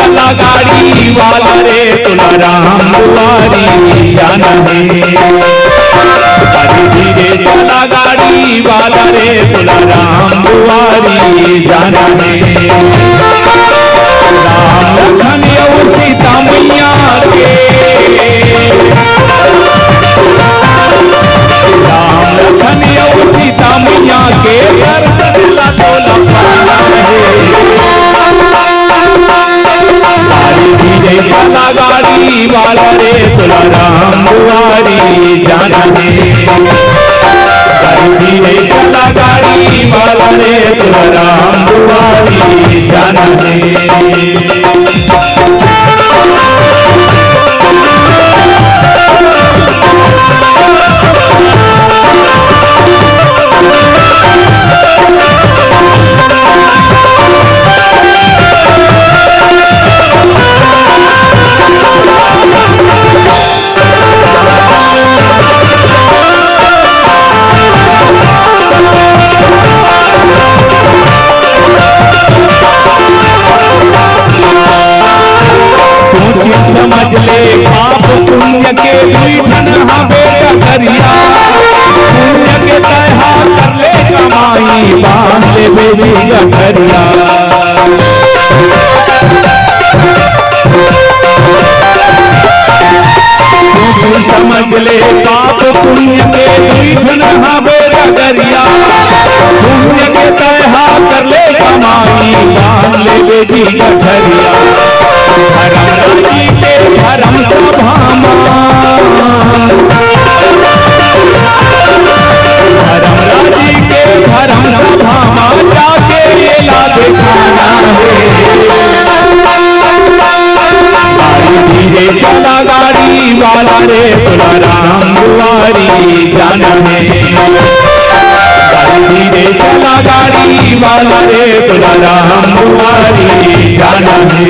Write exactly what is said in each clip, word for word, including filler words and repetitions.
चला गाड़ी वाला रे, तोला राम दुआरी जाना हे। अरे धीरे चला गाड़ी वाला रे, तोला राम दुआरी जाना हे। राम लखन अउ सीता मैया के, राम लखन अउ सीता मैया के दर्शन ला तोला पाना हे। गाड़ी धीरे चला गाड़ी वाला रे, तोला राम दुआरी जाना हे। गाड़ी धीरे चला गाड़ी वाला रे, तोला राम दुआरी जाना हे। सोच समझ ले पाप पुण्य के दुई ठन हवे डगरिया। पुण्य के तैहा कर ले कमाई, बांध ले बेटी डगरिया। तू समझ ले पाप पुण्य के दुई ठन हवे डगरिया। पुण्य के तैहा कर ले कमाई, बांध ले बेटी डगरिया। धर्म राजी के धर्म सभा मा, धर्म राजी के धर्म सभा मा जाके एला देखाना हे। गाड़ी धीरे चला गाड़ी वाला रे, तोला राम दुआरी जाना हे। गाड़ी धीरे चला गाड़ी वाला रे, तोला राम दुआरी जाना हे।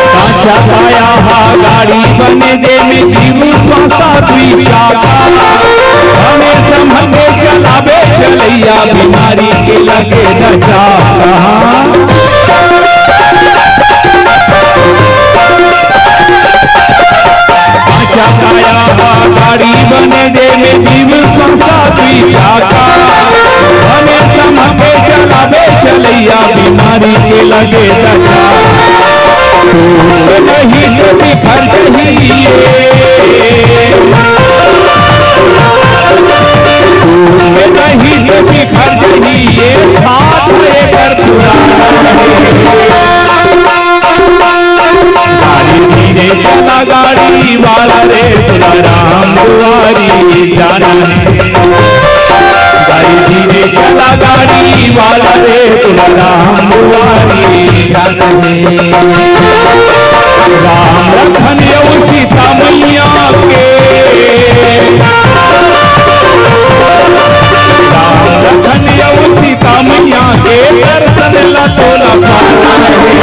पाछा काया हा गाड़ी बने दे में जीव पासा दुई चाका। हमें संभल के चलावे चलैया, बीमारी के लगे न चाका। पाछा काया हा गाड़ी बने दे में जीव पासा दुई चाका। हमें संभल के चलावे चलैया, बीमारी के लगे दशा। तू नहीं तो बिखर जइए, तू नहीं तो बिखर जइए, हाथ में कर पुराना। गाड़ी धीरे चला गाड़ी वाला रे, तोला राम दुआरी जाना हे। गाड़ी धीरे चला गाड़ी वाला रे, तोला राम दुआरी जाना हे। राम लखन अउ सीता मैया के, राम लखन अउ सीता मैया के दर्शन ला तोला पाना हे।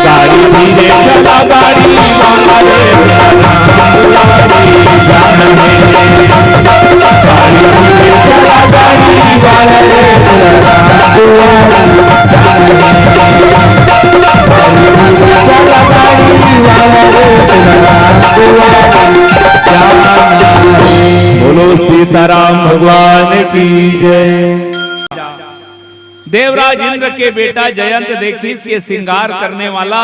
गाड़ी धीरे चला गाड़ी वाला रे, गाड़ी धीरे चला गाड़ी वाला रे। बोलो सीताराम भगवान की जय। देवराज इंद्र के बेटा जयंत देखिस के श्रृंगार करने वाला,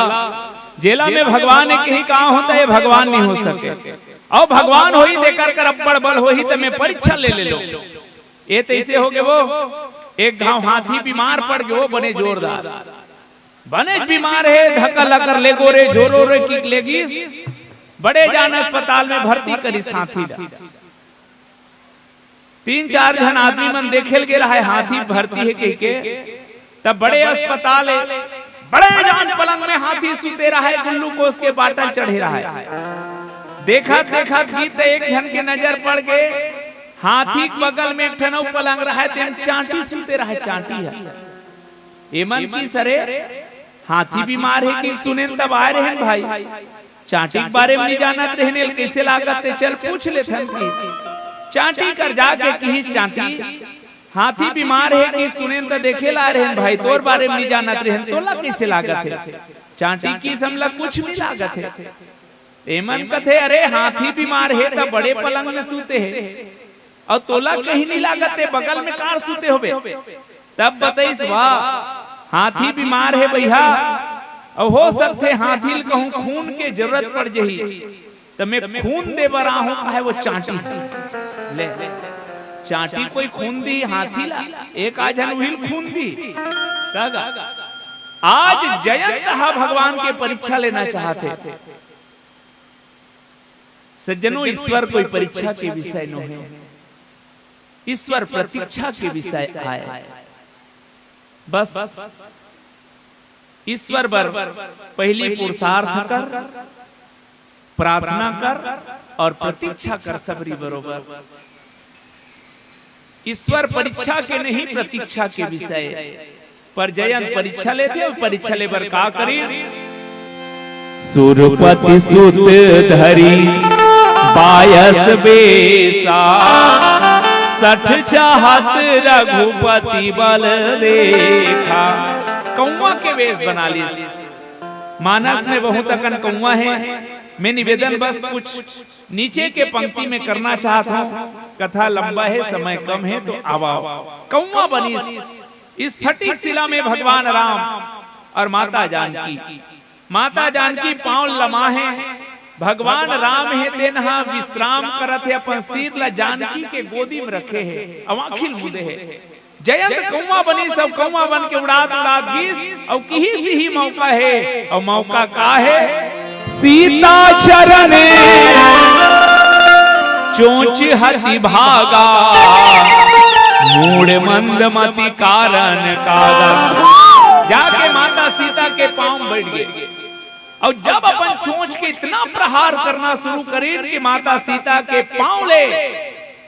जेला में भगवान के ही कहा होता है, भगवान नहीं हो सके। अउ भगवान होही तेकर कर अब्बड़ बल होही, त मैं परीक्षा ले ले लो। ये तैसे हो गे वो। एक घांव हाथी बीमार पड़ गयो, बने जोरदार, बने बीमार हे, धक्का लकर ले गो रे, झोरो रे किक लेगिस, बड़े जान अस्पताल में भर्ती करिस हाथी ला। तीन चार झन आदमी मन देखे ल गे रहय, हाथी भर्ती हे कहिके, तब बड़े अस्पताल हे, बड़े जान पलंग में हाथी सुते रहय, ग्लूकोज के बाटल चढ़े रहय। देखत देखत गिस त एक झन के नजर पड़ गे, हाथी के बगल में एक ठन अउ पलंग रहय, तेम चांटी सुते रहय, चांटी ह। एमन किस अरे हाथी बीमार हे कहिके सुनेन तब आय रहेन भाई। चांटी के बारे में नइ जानत रहेन, एला कइसे लागत हे, चल पूछ लेथन कहिस। चांटी कर जाके किहिस, चांटी, हाथी बीमार हे कहिके सुनेन त देखे ल आय रहेन भाई, तोर बारे में नइ जानत रहेन, तोला कइसे लागत हे? चांटी किहिस, हमला कुछ नइ लागत हे। एमन कथे, अरे हाथी बीमार हे त बड़े पलंग में सुते हे, अउ तोला कहीं नइ लागत हे, बगल में काबर सुते होबे? तब बतइस, वाह, हाथी बीमार हे भइया, अउ हो सकथे हाथी ल कहूं खून के जरूरत पड़ जही, त मैं खून दे बर आहूं, काहे वो चांटी। ले, चांटी कोई खून दिही हाथी ला? एक आध झन उही ल खून दिही। त गा, आज जयंत ह भगवान के परीक्षा लेना चाहत हे। सज्जनों, ईश्वर कोई परीक्षा के विषय नोहे, ईश्वर प्रतीक्षा के विषय आय। बस ईश्वर बर पहिली पुरुषार्थ कर, प्रार्थना कर अउ प्रतीक्षा कर, सबरी बरोबर। ईश्वर परीक्षा के नहीं, प्रतीक्षा के विषय। पर जयंत परीक्षा लेथे अउ परीक्षा ले बर का करिस? सुरपति सुत धरि बायस बेसा, सठ चाहत रघुपति बल देखा। कौआ के वेश बना लिस। मानस में बहुत अकन कौआ हे। मैं निवेदन बस कुछ नीचे के पंक्ति में करना चाहत हूं, कथा लंबा हे, समय कम हे, तो आवा। कौआ बनिस स्फटिक शिला में भगवान राम अउ माता जानकी। माता जानकी पांव लमा हे, भगवान राम हे तेन ह विश्राम करत हे, अपन सिर ला जानकी के गोदी में रखे हे, अउ आंखी ल मूंदे हे। जयंत कौआ बनिस अउ कौआ बन के उड़ात उड़ात गिस अउ किहिस इही मौका हे। अउ मौका का हे? सीता चरण चोंच हति भागा, मूढ़ मंद मति कारण कागा। जाके माता सीता के पांव बइठ गे। अउ जब अपन चोंच के इतना प्रहार करना शुरू करिस कि माता सीता के पांव ले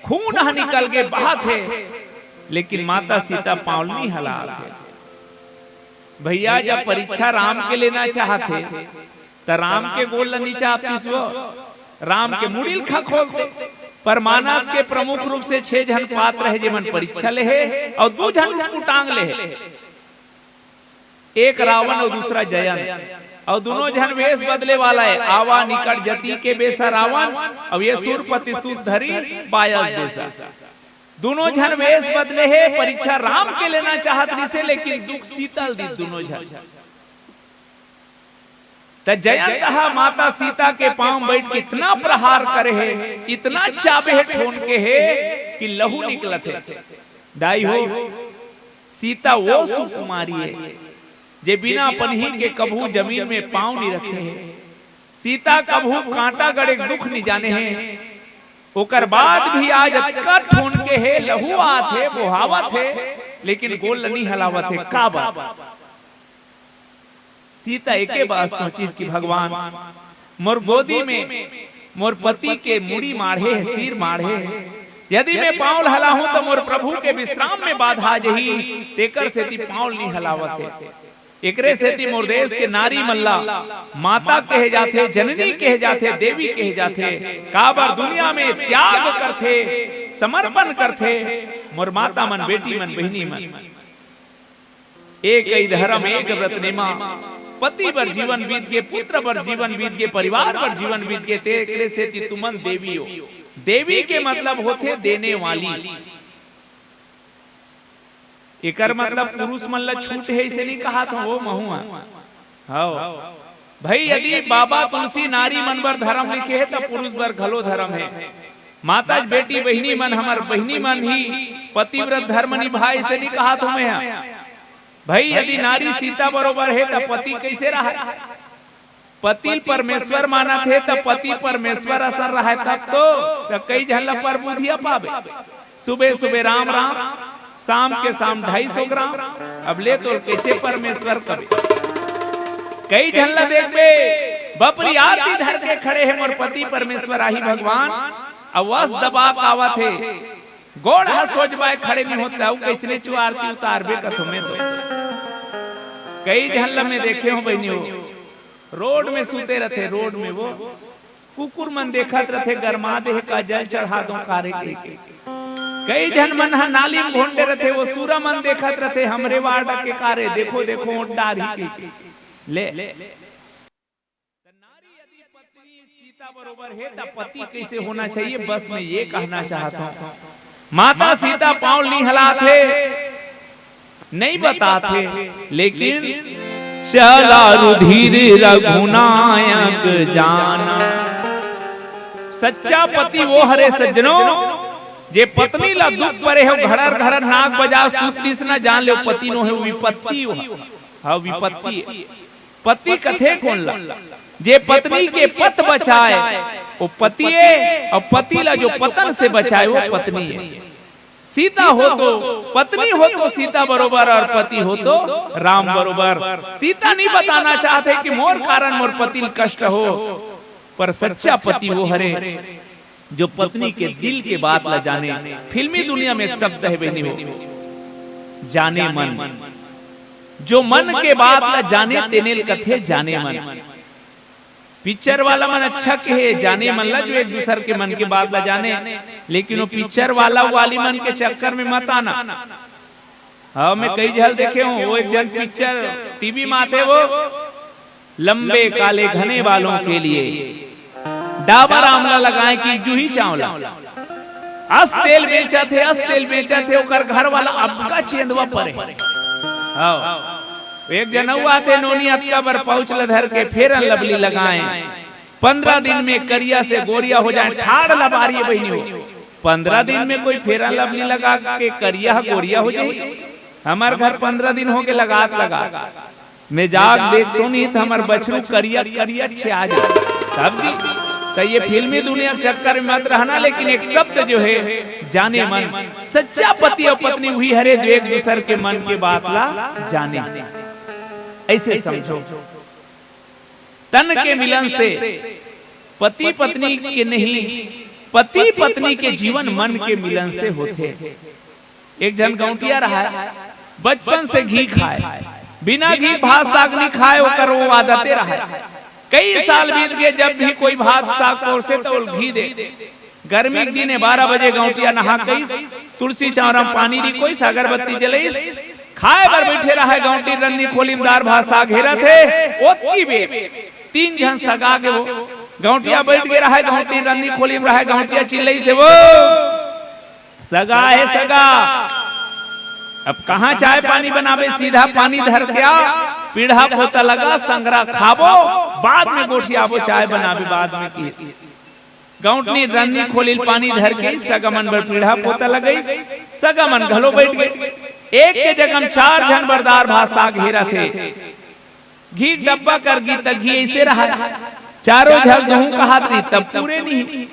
खून ह निकल के बहत हे, लेकिन माता सीता पांव ल नइ हलात हे। भइया, जब परीक्षा राम के लेना चाहत हे, त राम के गोड़ ल नइ चापतिस वो, राम के मुड़ी ल खखोलते। पर मानस के प्रमुख रूप से छह झन पात्र हे, जेमन परीक्षा ले हे अउ दू झन उटपुटांग ले हे। एक रावण अउ दूसरा जयंत। अउ दूनों झन वेश बदले वाला हे। आवा निकट जति के बेसा रावण, अउ ये सुरपति सुत धरि बायस बेसा। दूनों झन वेश बदले हे, परीक्षा राम के लेना चाहत रिहिसे, लेकिन दुख सीता ल दिस दूनों झन। त जयंत ह माता सीता के पांव बइठ के इतना प्रहार करे हे, इतना चाबे हे, ठोनके हे कि लहू निकलत हे। दाई हो, सीता वो सुकुमारी हे, जे बिना पनही के कभू जमीन में पांव नइ रखे हे। सीता कभू कांटा गड़े के दुख नइ जाने हे। ओकर बाद भी आज अतका ठोनके हे, लहू आत हे, बोहावत हे, लेकिन गोड़ ल नइ हलावत हे। काबर? सीता एके बात सोचिस कि भगवान, मोर गोदी में मोर पति के मुड़ी माढ़े हे, सिर माढ़े हे। यदि मैं पांव ल हलाहूं, त मोर प्रभु के विश्राम में बाधा आ जही, तेकर सेती पांव ल नइ हलावत हे। एकरे सेती मोर देश के नारी मन ला माता कहे जाथे, जननी कहे जाथे, देवी कहे जाथे। काबर दुनिया में त्याग करथे, समर्पण करथे, मोर माता मन, बेटी मन, बहिनी मन। एक ही धर्म, एक व्रत नेमा, पति बर जीवन बीत गे, पुत्र बर जीवन बीत गे, परिवार बर जीवन बीत गे, तेकरे सेती तुमन देवी हो। देवी के मतलब होथे देने वाली। एकर मतलब पुरुष मन ला छूट हे, अइसे नइ कहत हंव, ओ महू हंव। हव। भई, यदि बाबा तुलसी नारी मन बर धर्म लिखे हे, त पुरुष बर घलो धर्म हे। माता जी, बेटी बहिनी मन, हमर बहिनी मन ही पतिव्रत धर्म निभाए, से नहीं कहा तुम्हें। भाई, यदि नारी सीता बरोबर हे, त पति कैसे रहे? पति ल परमेश्वर मानत हे, त पति परमेश्वर असन रहे, तब तो, त कई झन ला परबुधिया पाबे। सुबह सुबह राम राम, शाम के शाम ढाई सौ ग्राम। अब ले तो कैसे परमेश्वर कबे? कई झन ला देखबे, बपरी आरती धर के खड़े हे, मोर पति परमेश्वर आही भगवान। अब वस दबा के आवत हे, गोड़ ह सोजबाय खड़े नहीं होता, अउ कैसने चुआ आरती उतारबे कथो में तो। कई झन ला मैं देखे हूँ बहिनी हो, रोड में सूते रथे, रोड में वो कुकुर मन देखत रथे, गरमा दे हे का, जल चढ़ा दो कारे के। कई झन मन ह नाली में भोंडे रथे, वो सूरा मन देखत रथे, हमरे वार्ड के कारे, देखो देखो ओट डारही के। ले, त नारी यदि पत्नी सीता बरोबर हे, त पति कैसे होना चाहिए, बस मैं ये कहना चाहता हूँ। माता सीता पाँव नहीं हलात हे, नहीं बतात हे, लेकिन चला रुधिर रघुनायक जाना। सच्चा पति वो हरे सज्जनों, जे पत्नी ला दुख परे हो, घड़र घड़र नाक बजा सूत दिस ना, जान ले पति नो हे, विपत्ति हो। हाँ, विपत्ति हे। पति कथे कोन ला? जे पत्नी के पत बचाए, वो पति हे, अउ पति ला जो पतन से बचाए, वो पत्नी हे। सीता हो तो, पत्नी हो तो सीता बरोबर, अउ पति हो तो राम बरोबर। सीता नहीं बताना चाहत हे कि मोर कारण मोर पति ल कष्ट हो, पर सच्चा पति वो हरे, जो पत्नी के दिल के बात ला जाने। फिल्मी दुनिया में एक शब्द हे बहिनी हो, जाने मन। जो मन के बात ला जाने, तेने ल कथे जाने मन। पिक्चर वाला मन अच्छा कहे, जाने मन ला, जो एक दूसर के मन के बात ला जाने, लेकिन वो पिक्चर वाला वाली मन के चक्कर में मत आना। हाँ, मैं कई झन देखे हूँ, वो एक झन पिक्चर टीवी में आथे, वो लंबे काले घने बालों के लिए डाबर आंवला लगाएं कि जूही चांवला। अस तेल बेचत हे, अस तेल बेचत हे, ओकर घर वाला अबका चेंदवा परे। हाँ, एक झन अउ आथे नोनी, अतका बर पाउच ल धर के Fair and Lovely लगाएं, पंद्रह दिन में करिया से गोरिया हो जाए, ठाड़ लबारी बहिनी हो। पंद्रह दिन में कोई Fair and Lovely लगा के करिया ह गोरिया हो जाही? हमर घर पंद्रह दिन हो के लगात लगात। मैं जाग देख तो नहीं त हमर बछरू करिया करिया छे आ जाए। तब जी, त ये फिल्मी दुनिया के चक्कर में मत रहना, लेकिन एक शब्द जो हे, जाने मन। सच्चा पति अउ पत्नी उही हरे, जो एक दूसर के मन के बात ला जाने। ऐसे समझो, तन के मिलन से, पति पत्नी के नहीं, पति पत्नी के जीवन मन के मिलन से होथे। एक झन गौंटिया रहय, बचपन से घी खाय, बिना घी भात साग नहीं खाय, ओकर वो आदते रहय। कई साल बीत गे, जब भी कोई भात साग परोसे त ओला घी दे। गर्मी के दिन हे, बारह बजे गौंटिया नहा कइस, तुलसी चौरा म पानी रिकोइस, अगरबत्ती जलइस, खाय बर बइठे रहय। गौंटी रन्नी खोली म दार भात साग हेरत हे, ओतकी बेर तीन झन सगा गे वो। गौंटिया बइठ गे रहय, गौंटी रन्नी खोली म रहय, गौंटिया चिल्लइस हे, वो सगा हे सगा, अब कहाँ चाय पानी बनाबे, सीधा पानी धर के आ, पीढ़ा पोता लगा, संगरा खाबो, बाद में गोठियाबो, चाय बनाबे बाद में की। गौंटनी रन्नी खोली ल पानी धर के सगा मन बर पीढ़ा पोता लगइस, सगा मन घलो बइठ गे। एक के जगह म चार झन बर दार भात साग हेरत हे। घी डब्बा कर गी त घी अइसे रहय, चारों झन दूहूं कहत रही तब पूरे नहीं।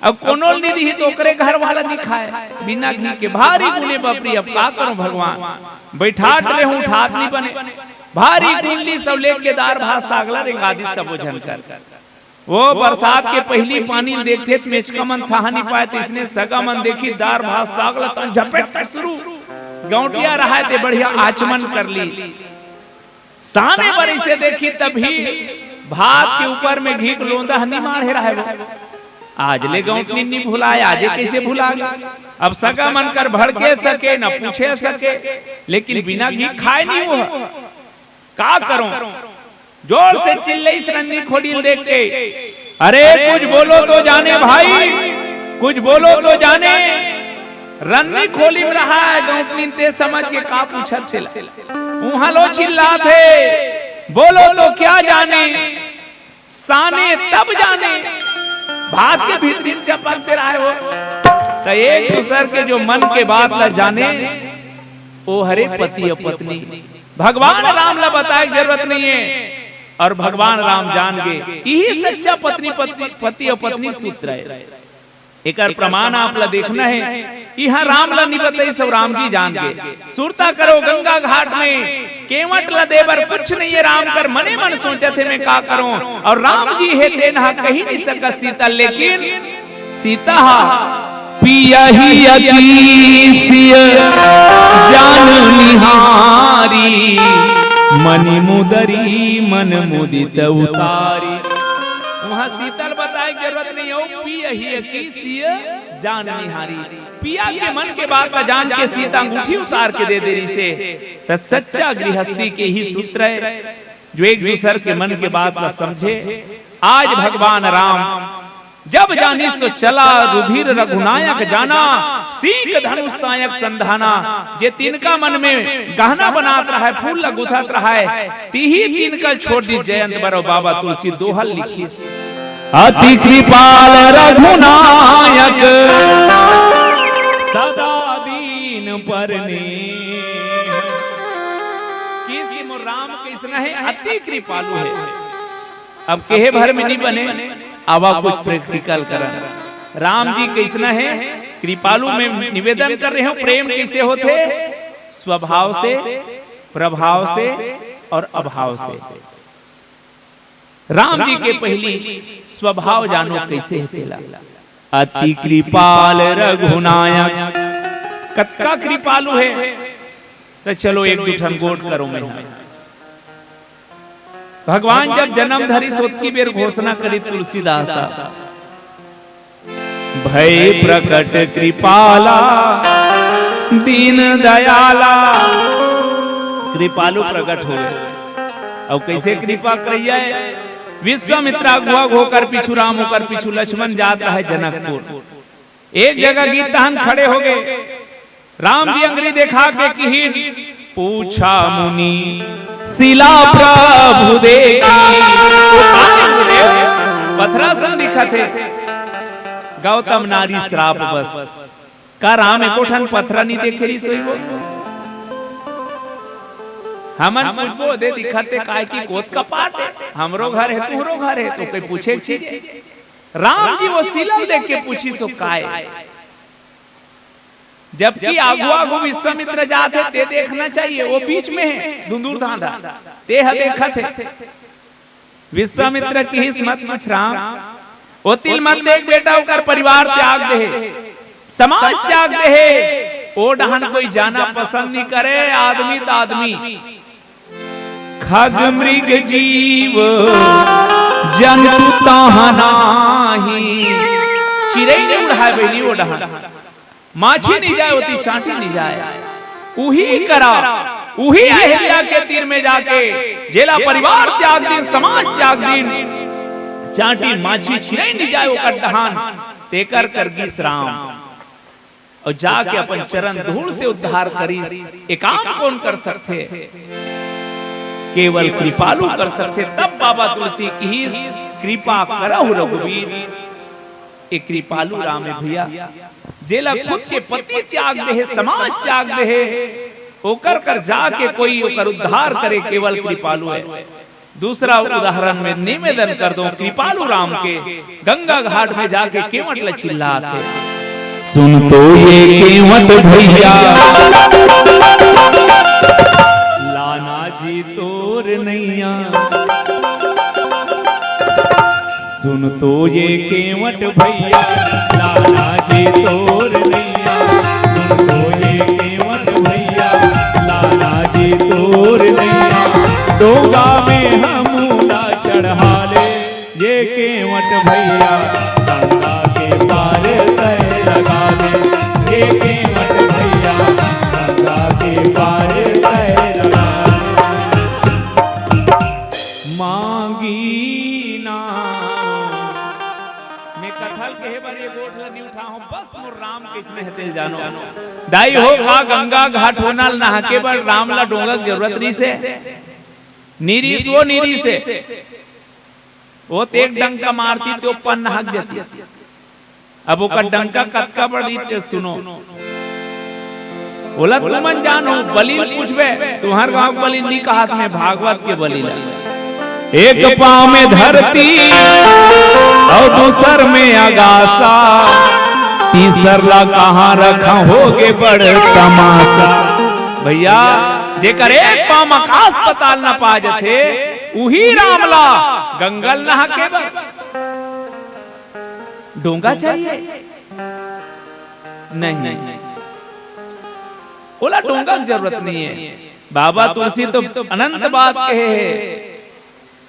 अब कोनो ल नहीं दिही त ओकरे घर वाला नहीं खाय बिना घी के। भारी गुने बपरी, अब का करूं भगवान, बइठात रेहूं ठात नहीं बने। भारी गुन लिस अउ लेके दार भात साग ला रेंगा दिस सबो झन कर। वो बरसात के पहिली पानी ल देखथे त मेचका मन थाह नहीं पाय, त इसने सगा मन देखिस दार भात साग ला त झपेट के शुरू। गौंटिया रहय ते बढ़िया आचमन कर लिस। साने बर इसे देखिस तभी भात के ऊपर में घी के लोंदा ह नहीं माढ़े रहय वो। आज ले गौंटनी नहीं भुलाय, आजे कइसे भुला गे? अब सगा मन कर भड़के सके, न पूछे सके, लेकिन बिना घी खाय नहीं वो। का करूं? जोर से चिल्लइस रन्नी खोली ल देख के, "अरे कुछ बोलो तो जाने भाई, कुछ बोलो तो जाने।" रन्नी खोली म रहय गौंटनी, ते समझ के का पूछत हे तेला। उहां ले चिल्लात हे, "बोलो तो क्या जाने, साने तब जाने।" भात के भीतरी चपकते रहे हो। त एक दूसर के जो मन के बात ला जाने, ओ हरे पति अउ पत्नी। भगवान राम ला बताए के जरूरत नहीं है, अउ भगवान राम जान गे। इही सच्चा पत्नी, पत्नी, पति अउ पत्नी के सूत्र है। एकर प्रमाण आप ला देखना है। इहाँ राम ला नि बताइस, सब राम जी जान गे। सुरता करो, गंगा घाट में केवट ला दे बर कुछ नहीं है। राम कर मने मन सोचत हे, मैं का करूं? अउ राम जी हे, तेन हा कहि नहीं सकत सीता, लेकिन सीता हा पियहिया की सिय जान निहारी, मनि मुदरी मन मुदित उतारी। उहाँ सीता ल बताए के जरूरत नहीं हो, पियहिया की सिय जान निहारी। पिया के मन के बात ला जान के सीता अंगूठी उतार के दे दे रहिसे। त सच्चा गृहस्थी के ही सूत्र है, जो एक दूसर के मन के बात ला समझे। आज भगवान राम जब जानिस तो चला, रुधिर रघुनायक जाना, सीख धनुष सायक संधाना। जे तिनका मन में गहना बनात रहय, फूल ला गुथत रहय, तिही तिनका छोड़ दिस जयंत बर अउ बाबा तुलसी दोहा ल लिखिस। अति कृपाल रघुनायक सदा दीन पर ने। किस मोर राम कइसना हे, अति कृपालु हे। अब केहे भर में नहीं बने, आवा कुछ practical करन। राम जी कइसना हे, कृपालु में निवेदन कर रहे हो, प्रेम कइसे होथे? स्वभाव से, प्रभाव से अउ अभाव से। राम जी के पहिली स्वभाव जानो कइसे हे तेला। अति कृपाल रघुनायक, कतका कृपालु हे। त चलो एक दू ठन गोठ करो मैं। भगवान जब जनम धरिस ओतकी बेर घोषणा करिस तुलसीदास ह, भय प्रकट कृपाला दीन दयाला। कृपालु प्रकट हो गे। अउ कइसे कृपा करइया हे? विश्वामित्र अगुवा होकर पीछू राम, ओकर पीछू लक्ष्मण जात रहय जनकपुर। एक जगह गे तहन खड़े हो गे। राम जी अंगरी देखा के किहिन, पूछा मुनि सिला प्रभु देखी। ओ का हे गुरुदेव? पथरा सन दिखत हे। गौतम नारी श्राप बस। का राम एको ठन पथरा नि देखे रिहिस होही वो? हमन पूछबो, दे दिखत हे, काय कि कोत कपाट हे, हमरो घर हे, तुहरो घर हे, त कोई पूछे के चीज हे। राम जी वो सिला ल देख के पूछिस, ओ काय? जबकि आगू आगू विश्वामित्र जात हे, ते देखना चाहिए, वो बीच में हे, धुंधुर धांधा, ते ह देखत हे। विश्वामित्र किहिस, मत पूछ राम, ओती ल मत देख बेटा, ओकर परिवार त्याग दे हे, समाज त्याग दे हे, ओ डहन कोई जाना पसंद नि करे, आदमी त आदमी। खग मृग जीव जंतु तहाँ नाही। चिरई नि उड़ाय बहिनी ओ डहन। माछी नि जाय ओती, चांटी नि जाय। उही करा, उही अहिल्या के तीर में जाके, जेला परिवार त्याग दिन, समाज त्याग दिन, चांटी माछी चिरई नि जाय ओकर डहन, तेकर कर गिस राम। अउ जाके अपन चरण धूल से उद्धार करिस। ए काम कोन कर सकथे? केवल कृपालु कर सकथे। तब बाबा तुलसी किहिस, कृपा करहु रघुबीर। ए कृपालु राम हे भैया, जेला खुद के पति त्याग दे हे, समाज त्याग दे हे, ओकर कर जाके कोई ओकर उद्धार करे, केवल कृपालु हे। दूसरा उदाहरण में निवेदन कर दो कृपालु राम के, गंगा घाट में जाके केवट ल चिल्लात हे, सुन तो ये केवट भैया, लाना जी तोर नैया। सुन तो ये केवट भैया, लाना जी तोर नैया। सुन तो ये केवट भैया, लाना जी तोर नैया। डोंगा में हमू ला चढ़ा ले, ये केवट भैया, गंगा के पार तय लगा दे। ये केवट भैया, गंगा के पार तय लगा दे। मांगी ना। मैं कथा ल कहे बर ये गोठ ल नि उठाहूं, बस मोर राम कइसने हे तेला जानो। दाई हो, का गंगा घाट होना ल नहाके बर राम ला डोंगा के जरूरत रिहिसे? नि रिहिस, वो नि रिहिसे। वो तो एक डंका मारतिस तो पन नहक जातिस। अब ओकर डंका कतका बड़ी ते सुनो। ओला तुमन जानो, बलि ल पूछबे, तुंहर गांव के बलि ल नइ कहत में, भागवत के बलि ल। एक पांव में धरती अउ दूसर में अगासा, तीसर ला कहां रखंव, होगे बड़ तमासा। भइया, जेकर एक पांव में अकास पताल नपा जथे, उही राम ला गंगा ल नहाके बर डोंगा चाहिए? नहीं, ओला डोंगा के जरूरत नइ हे। बाबा तुलसी तो अनंत बात कहे हे,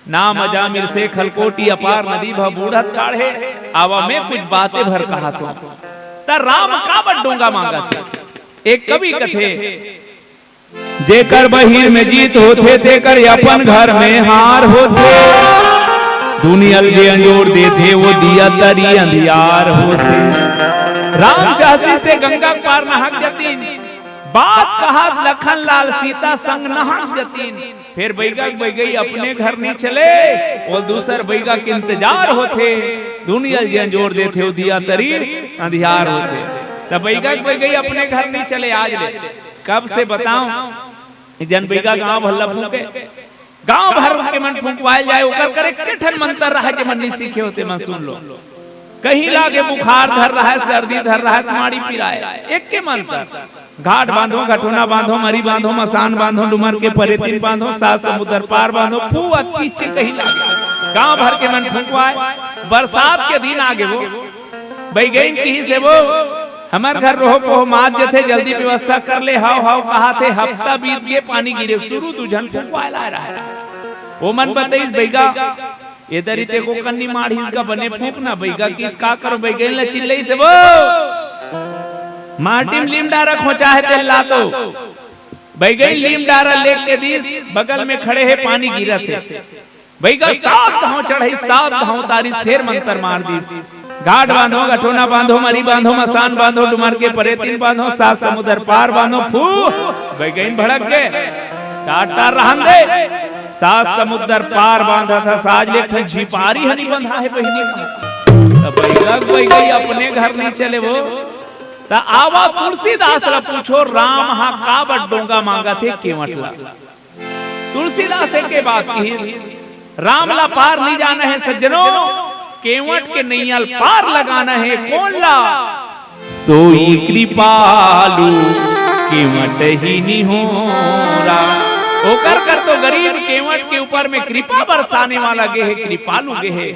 नाम अजामिल शेख हलकोटी, अपार नदी भव बूढ़त काढ़े। आवा, मैं कुछ बातें भर कहत हों। त राम काबर डोंगा मांगत हे? एक कवि कथे, जेकर बहिर में जीत होथे, तेकर अपन घर में हार होथे। दुनिया ल जे अंजोर देथे, वो दिया तरी अंधियार होथे। राम चाहतिस ते गंगा के पार नहाके जातिन। बात कहत लखन लाल सीता संग नहाके जातिन। फेर बइगा के बइगई अपने घर नइ चले, वो दूसर बइगा के इंतजार होथे। दुनिया ल जे अंजोर देथे, वो दिया तरी अंधियार होथे। त बइगा के बइगई अपने घर नइ चले आज ले। कब से बताओं, एक झन बइगा गांव भर ल फूंके, गांव भर के मन फूंकवाए ल जाए, ओकर करा एके ठन मंतर रहय, जे मन नइ सीखे हों ते मन सुन लो। कहीं ला के बुखार धर रहय, सर्दी धर रहय, त माड़ी पिराय, एके मंतर। घाट बांधो, घटोना बांधो, मरी बांधो, मसान बांधो, डूमर के परेतिन बांधो, सात समुद्र पार बांधो, फू अतकी चे कहीं ला के। गांव भर के मन फूंकवाय, बरसात के दिन आगे वो। बइगइन किहिस हे वो, हमर घर रोह पोह मात जथे, जल्दी व्यवस्था कर ले, हव हव कहत हे, हफ्ता बीत गे, पानी गिरे शुरू, दू झन फूंकवाय ल आय रहय। ओमन बतइस बइगा, ए दरी ते को कन्नी माढ़िस गा, बने फूंक ना। बइगा किहिस का करों, बइगइन ल चिल्लइस हे वो, माटी म लीम डारा खोंचा हे तेला ला तो। बइगइन लीम डारा लेके दिस, बगल में खड़े हे, पानी गिरत हे। बइगा सात घांव चढ़इस, सात घांव उतारिस, फेर मंतर मार दिस। घाट बांधो, घटोना बांधो, मरी बांधो, मसान बांधो, डूमर के परेतिन बांधो, सात समुद्र पार बांधो, फू। बइगइन भड़क गे, टाटा रहन दे। सात समुद्र पार बांधत हस, आज ले एक ठन झिपारी ह नइ बंधा हे बहिनी। त बइगा के बइगई अपने घर नइ चले वो। त आवा तुलसीदास ल पूछो, राम ह काबर डोंगा मांगत हे केवट ला। तुलसीदास एके बात किहिस, राम ला पार नइ जाना हे सज्जनों, केवट के नइया ल पार लगाना हे। कोन ला? सोई कृपालु केवट ही निहोरा। ओकर कर तो गरीब केवट के ऊपर में कृपा बरसाने वाला गे हे, कृपालु गे हे,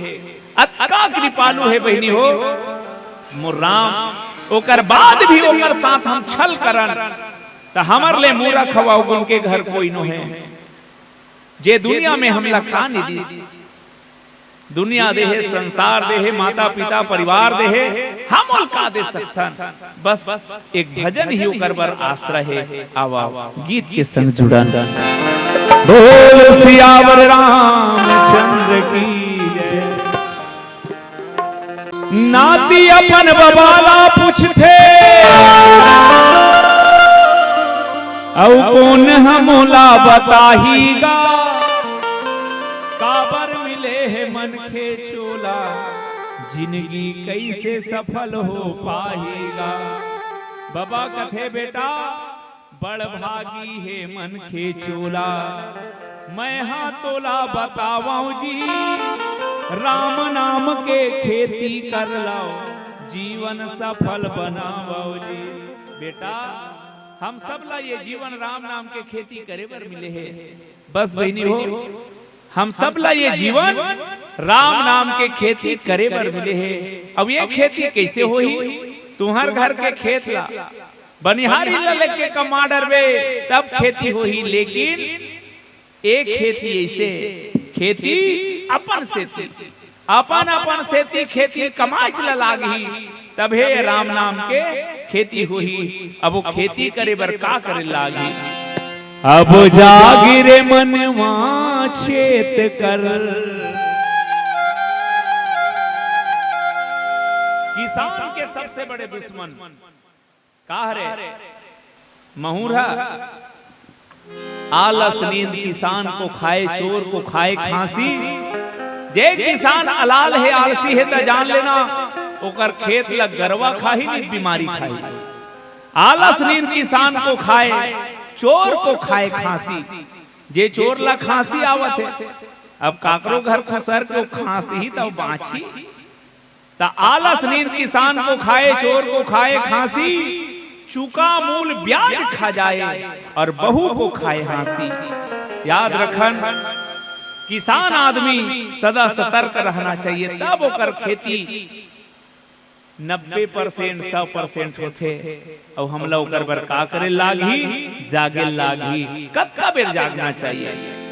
अतका कृपालु हे बहिनी हो मोर राम। ओकर बाद भी ओकर साथ हम छल करन, त हमर ले मूरख अवगुन के घर कोई नोहे। जे दुनिया में हमला का नइ दिस, दुनिया देहे, संसार देहे, माता पिता परिवार देहे, हम ओला का दे सकथन? बस एक भजन ही ओकर बर आसरा हे। आवा गीत के संग जुड़न। बोल सियावर रामचंद्र की जय। नाती अपन बबा ला पूछथे, अउ कोन ह मोला बताही गा, काबर मिले हे मनखे चोला, जिनगी कइसे सफल हो पाही गा। बबा कथे, बेटा, बड़ भागी हे मनखे चोला, मैं हा तोला बतावंव जी, राम नाम के खेती कर लव, जीवन सफल बनावव जी। बेटा, हम सब ला ये जीवन राम नाम के खेती करे बर मिले हे। बस बहिनी हो, हम सब ला ये जीवन राम नाम के खेती करे बर मिले हे। अब ये खेती कइसे होही? तुंहर घर के खेत ला बनिहारी ला लेके कमा डरबे, तब खेती होही, लेकिन एक खेती अइसे, खेती अपन सेती, अपन अपन सेती खेती कमाच ला लागही, तभे राम नाम के खेती होही। अब वो खेती करे बर का करे लागही? अब जागे रे मनवा चेत कर। किसान के सबसे बड़े दुश्मन का हरे? महुर ह। आलस नींद किसान को खाए, चोर को खाए खांसी, जे किसान अलाल हे, आलसी हे, त जान लेना, ओकर खेत ल गरवा खाही, नहीं बीमारी खाही। आलस नींद किसान को खाए, चोर को खाए खांसी। जे चोर ला खांसी आवत हे, अब काकरो घर खुसर के खांसी ही त बांची। त आलस नींद किसान को खाए, चोर को खाए खांसी, चुका मूल ब्याज खा जाए और बहू को खाए हाँसी। याद रखन, किसान आदमी सदा सतर्क रहना चाहिए, तब ओकर खेती नब्बे परसेंट, सौ परसेंट होथे। अउ हमला ओकर बर का करे लागही? जागे लागही। कतका बेर जागना चाहिए?